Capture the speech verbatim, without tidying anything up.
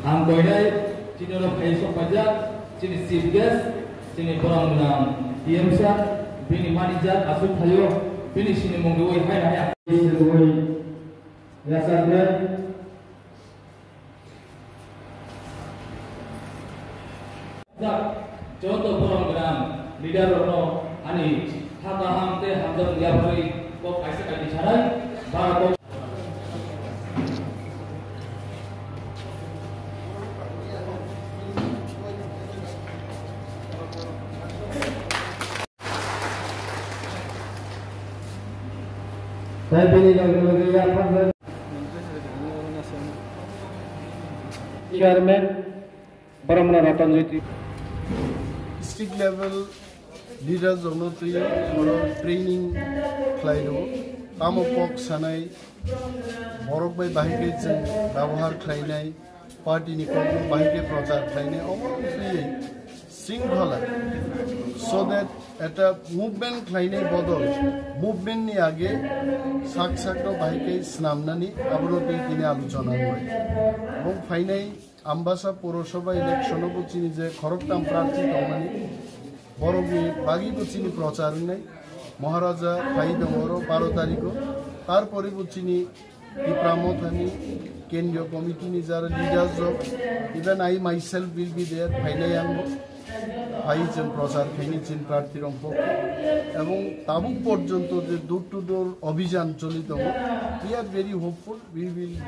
Ang koinai chini oro phai sok paijak, chini chief guest, chini borom gwnang D M sir, bini manager aswk thaio, bini sinimung rwui hai hai. Rwui yachaknai. Joto borom gwnang leader rokno ani kha kaham tei hamjakmung yapharwi kok kaisa kainwi sanai, bara kok. Tei bini loge loge yaphang Chairman, Brahmana Ratan Jyoti. District level leaders rokno twi oro training khlai rwo. Tamo kok sanai, borok bai bahai khe chwng byabohar khlainai, party ni kokno bahai khe prochar khlainai, omo twi sringkhola, so that eta movement khlainai bodol, movement ni age sak sak no bahai khe swnamnani abono twi tini aluchona wngwi. Omo phainai Ambasa Purosabha election o bo chini je khoroktham prarthi tongmani, borokni bagwi bo chini prochar wngnai. Maharaja phai tongo oro baro tarikh o, tarpore bo chini Tipra Mothani Kendriya Committee ni jara leaders rok, even I myself will be there, phainai ang bo. Phai chwng prochar khaini chini prarthi rok pokhe, ebong tabuk porjonto je door to door abhijan choli tongo, we are very hopeful, we will be